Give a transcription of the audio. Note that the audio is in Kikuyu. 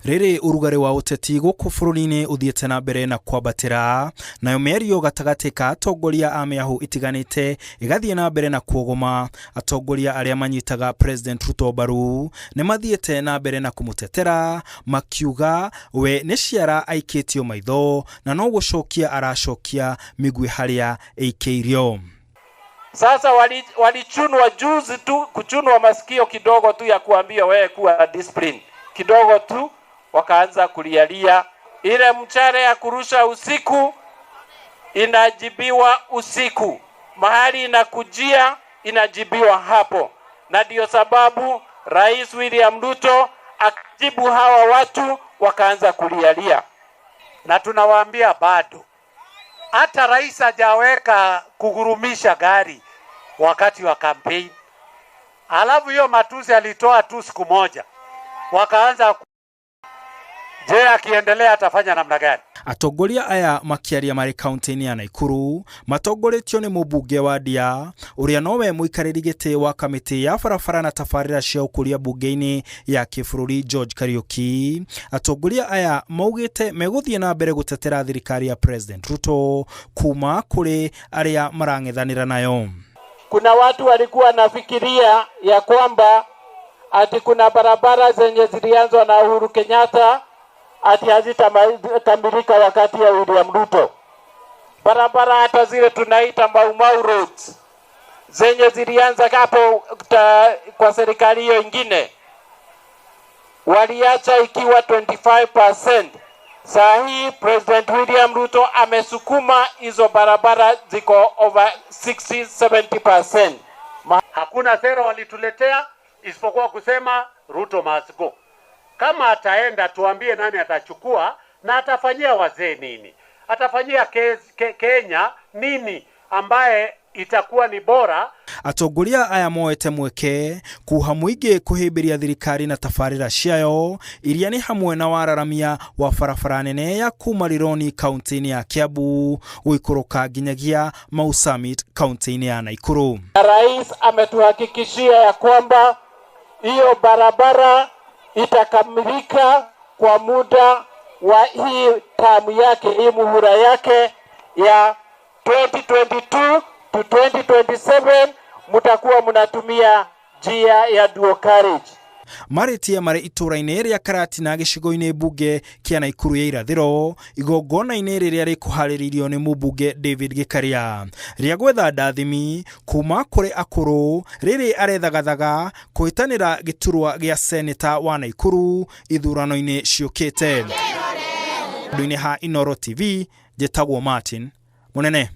Rĩrĩ ũrugarĩ wa ũteti gũkũ bũrũri-inĩ ũthiĩte na mbere na kwambatĩra, nayo mĩario gatagatĩ ka atongoria a mĩahũ itiganĩte ĩgathiĩ na mbere na kuogoma, atongoria arĩa manyitaga President Ruto mbaru nĩ mathiĩte na mbere na kũmũtetera makiuga we nĩ ciara aikĩtio maitho na no gũcokia aracokia mĩguĩ harĩa ĩikĩirio. Sasa walichunwa wali juzi tu, kuchunwa masikio kidogo tu ya kuambia wewe kuwa discipline kidogo tu, wakaanza kulialia. Ile mchare ya kurusha usiku inajibiwa usiku, mahali inakujia inajibiwa hapo, na ndio sababu Rais William Ruto akajibu hawa watu wakaanza kulialia, na tunawaambia bado hata rais hajaweka kugurumisha gari wakati wa kampeni, alafu hiyo matusi alitoa tu siku moja, wakaanza. Je, akiendelea atafanya namna gani? Atongoria aya makĩaria marĩ kaunti-inĩ ya Naikuru matongoretio nĩ mũmbunge wa Ndia ũrĩa nowe mũikarĩri gĩtĩ wa kamĩtĩ ya barabara na tabarĩra cia ũkũria mbunge-inĩ ya kĩbũrũri George Kariuki. Atongoria aya maugĩte megũthiĩ na mbere gũtetera thirikari ya President Ruto kuma kũrĩ arĩa marang'ethanĩra nayo. Kuna watu walikuwa wanafikiria ya kwamba ati kuna barabara zenye zilianzwa na Uhuru Kenyatta ati hazitakamilika wakati ya William Ruto. Barabara hata zile tunaita Mau Mau roads zenye zilianza hapo kwa serikali hiyo ingine waliacha ikiwa 25%. Saa hii President William Ruto amesukuma hizo barabara ziko over 60-70%. Hakuna sera walituletea isipokuwa kusema Ruto must go. Kama ataenda tuambie nani atachukua na atafanyia wazee nini, atafanyia Kenya nini ambaye itakuwa ni bora. Atongoria aya moete mweke kuha mũingĩ kũhĩmbĩria thirikari na tabarĩra ciayo iria nĩ hamwe na wararamia wa barabara nene ya kuma Rironi kaunti-inĩ ya Kiambu gũikũrũka nginyagia Mau Summit kaunti-inĩ ya Naikuru. Rais ametuhakikishia ya kwamba hiyo barabara itakamilika kwa muda wa hii tamu yake, hii muhula yake ya 2022 to 2027, mtakuwa mnatumia njia ya dual carriage. Marĩtie marĩ itũũra-inĩ rĩa Karatina gĩcigo-inĩ mbunge kĩa Naikuru ya irathĩro igongona-inĩ rĩrĩa rĩkũharĩrĩirio nĩ mũmbunge David Gĩkaria rĩa gwetha ndathimi kuma kũrĩ akũrũ rĩrĩ arethagathaga kũhĩtanĩra gĩturwa gĩa seneta wa Naikuru ithurano-inĩ ciũkĩte. Handũ-inĩ ha Inooro TV, njĩtagwo Martin Mũnene.